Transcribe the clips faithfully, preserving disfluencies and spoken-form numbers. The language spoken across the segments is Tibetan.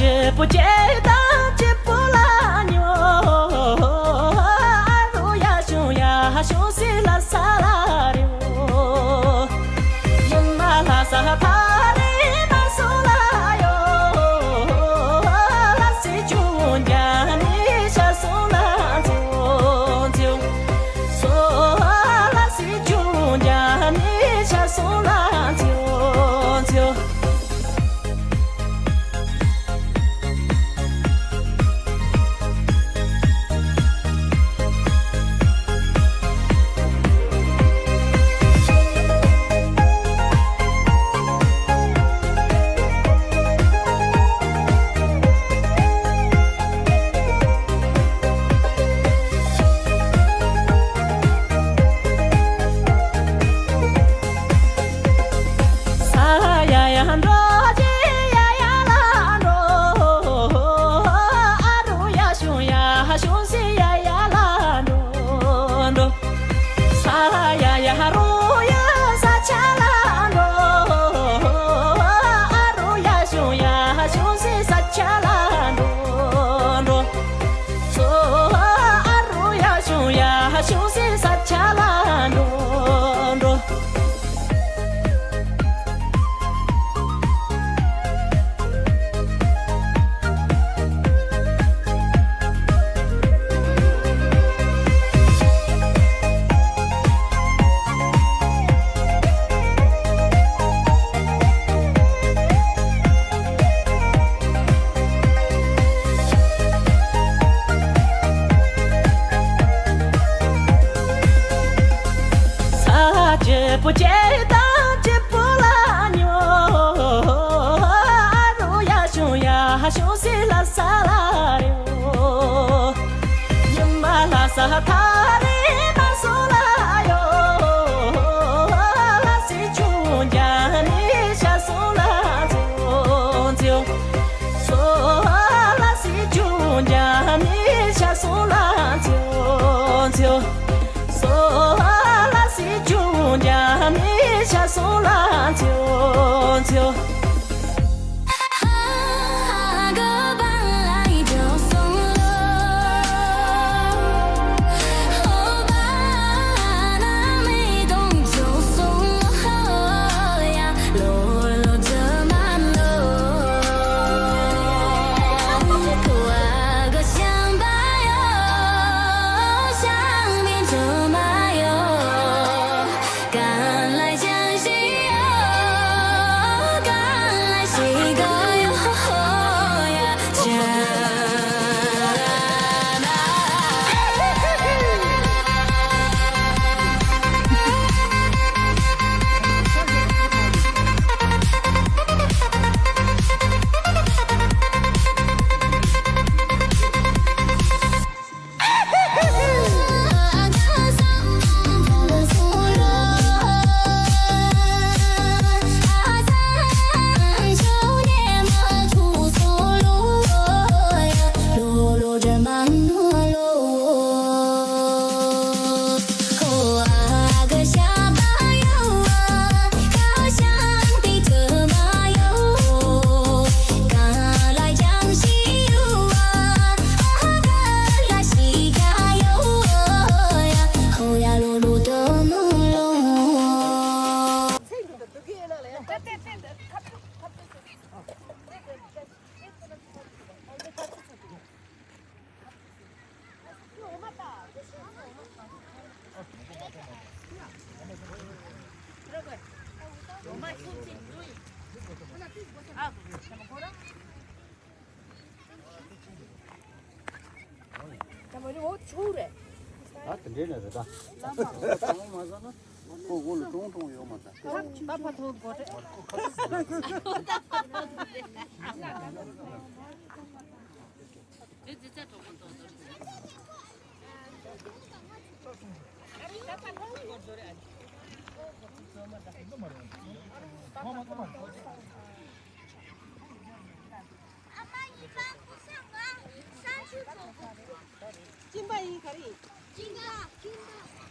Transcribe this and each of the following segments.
སྐྱིད་པོ་སྐྱིད་དང་སྐྱིད་པོ་ལ་ཉོ། ཨ་རུ་ཡ་ཤུང་ཡ་ཤུང་སི་ལ་ས་ལ་རིའོ། ཡུམ་མ་ལྷ་ས་ཐ་རི་མ་སུ་ལ་ཡོ། ལ་སི་ཅུང་རྒྱ་ནི་ཤ་སུ་ལ་ཚོ་ཚོ། སོ་ལ་སི་ཅུང་རྒྱ་ནི་ཤ་སུ་ལ་ཚོ་ཚོ། ས་ཡ་ཡ་འགྲོ་ཅི་ཡ་ཡ་ལ་འགྲོ། ཨ་རུ་ཡ་ཤུང་ཡ་ཤུང་སི་ཡ་ཡ་ལ་འགྲོ་འགྲོ། ས་ཡ་ཡ་རུ་ཡ་ས་ཆ་ལ་འགྲོ། ཨ་རུ་ཡ་ཤུང་ཡ་ཤུང་སི་ས་ཆ་ལ་འགྲོ་འགྲོ། སོ་ཨ་རུ་ཡ་ཤུང་ཡ་ཤུང་སི་ས་ཆ་ལ་འགྲོ་འགྲོ། ས་སྐྱིད་པོ་སྐྱིད་དང་སྐྱིད་པོ་ལ་ཉོ། ཨ་རུ་ཡ་ཤུང་ཡ་ཤུང་སི་ལ་ས་ལ་རེའོ། ཡུམ་མ་ལྷ་ས་ཐ་རི་མ་སུ་ལ་ཡོ། ལ་སི་ཅུང་རྒྱ་ནི་ཤ་སུ་ལ་ཚོ་ཚོ། སོ་ལ་སི་ཅུང་རྒྱ་ནི་ཤ་སུ་ལ་ཚོ་ཚོ། སོ་ལ་སི་ཅུང་རྒྱ་ནི་ཤ་སུ་ལ་ཚོ་ཚོ། ད་དེ་འདྲའི་ནས་རེད་ད། ཁོ་འོ་ལ་ཀྲོང་ཀྲོང་ཡོད་མ་ད། སྦྱིན་པ་ཡིན་ག་རེ་ཡིན། སྦྱིན་པ། སྦྱིན་པ།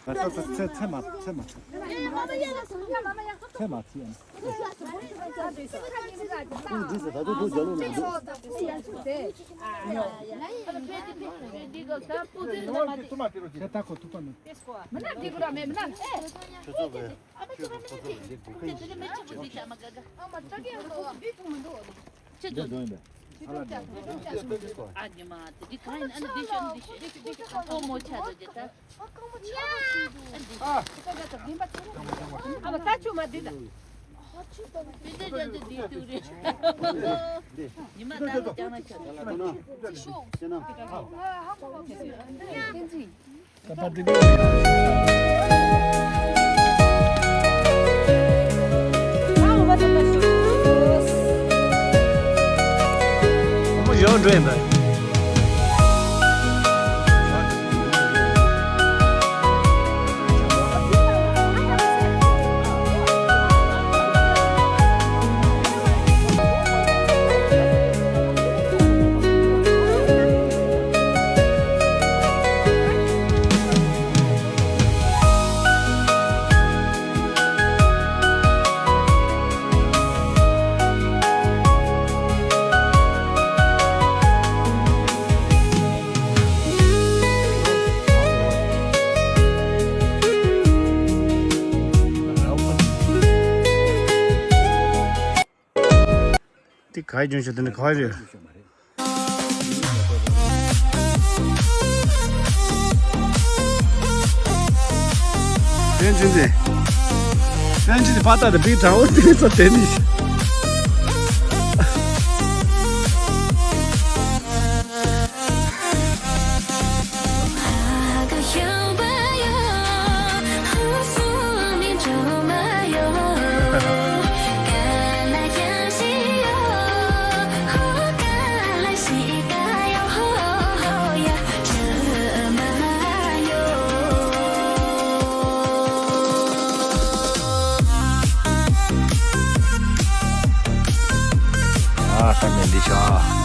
ཚེ་ཚེ་མ་ཚེ་མ་ཚེ་མ་ཚེ་ཡང་། ཁོང་འདི་ཚེ་ད་དུང་དུ་རྒྱ་ལུགས་ནང་འདུག་ཚེ་ད་ཁོ་ཐུག་པ་མེད། ཁྱོད་ཚོ་བས་ཁྱོད་ཚོ་ཁོ་ཚོ་ལ་འདི་དགོས་མཁན་ཅིག་ཁྱོད་ཚོ་ཁྱོད་ཚོ་འདི་ཐུག་མི་འདུག་ཁྱོད་ཚོ། ཨ་ཉི་མ་དེ་འདི་གང་ཡིན། ཨ་ནི་འདི་ཤོད་ནི་འདི་ཤོད་འདི་ཤོད། ཨོ་མོ་ཆ་ཚོ་ཅེ་ད། ཨ་ད་ཆུ་མ་འདི་ད། འདི་ད་ཅན་དུ་འདི་ཐུག་རེད། ཉི་མ་ད་ལ་ཅང་ན་ཆ་ཚོ། དེ་ག་རེ་བྱུང་ཤག་དེ་ནི་ག་རེ་རེད། པཎ་ཆེན་དེ། པཎ་ཆེན་དེ་ཕ་ཏ་དེ་བི་དྲང་བོ་དེ་ཚོ་དེ་ནི། ཨ་ས་མེ་འདི་ཤ།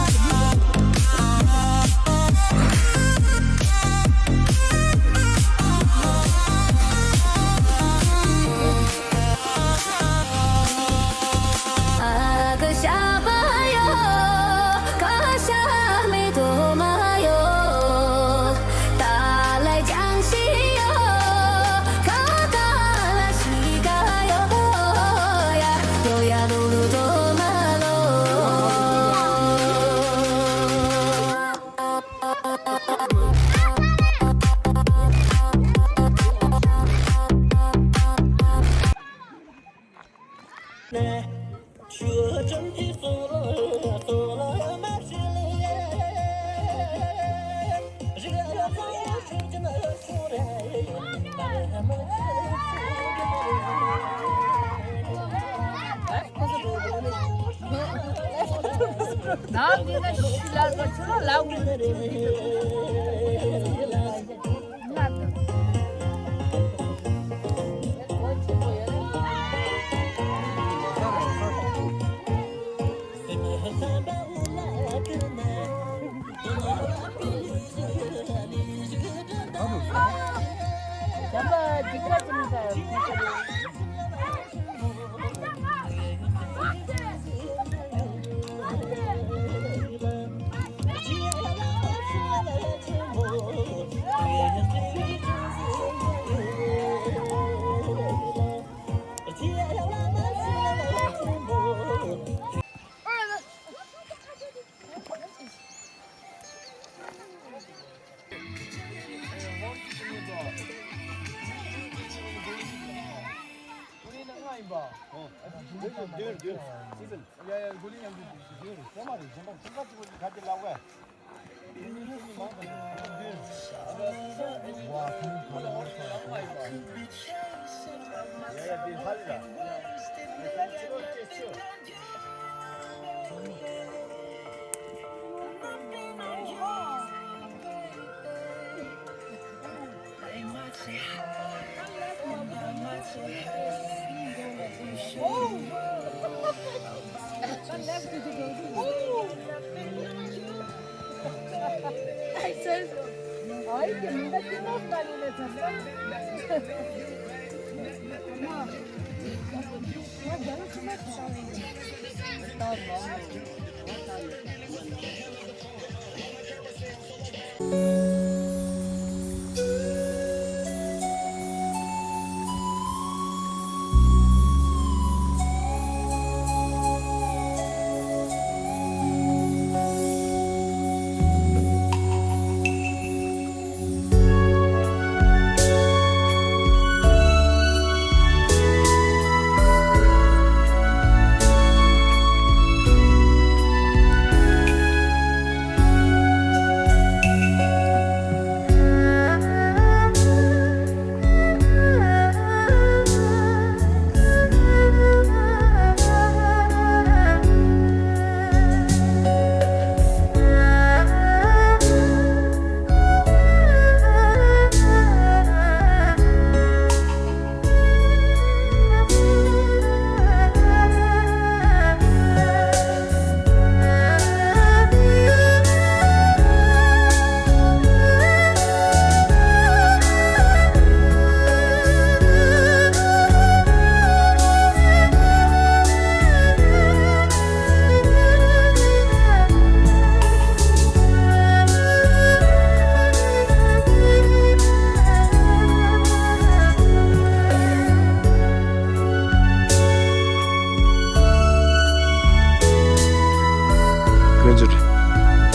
ཀུན་སྤྱོད།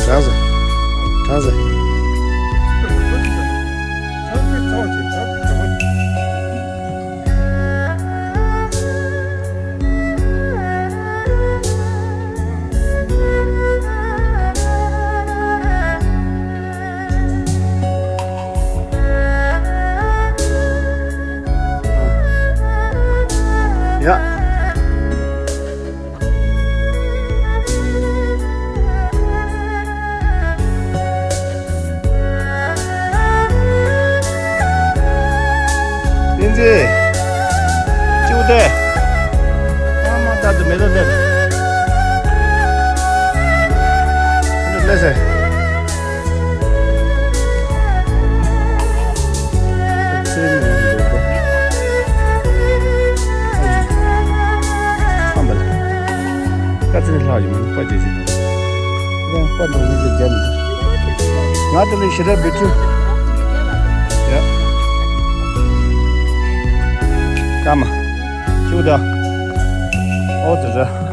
དྲག་ཟེར། དྲག་ཟེར། ཡ། བསྟན་འཛིན། ཅིའུ་ཏེ། ཨ་མ་ད་དུ་མེ་ཏོག་སྟེར། ཨ་ནི་ལེ་སེ། ཁ་ཚིག་ནི་ལྷག་ཡོད་མ་པ་ཇེ་ཞིག་ནི། རང་པ་ནི་ཡིན་ཟེར་རྒྱ་ནི། ང་དེ་ལས་ཞེ་དྲག་བེད་སྤྱོད། ཡ། ཀ་མ། ཁྱེའུ་ད། ཨོ་ཙི་ཙི།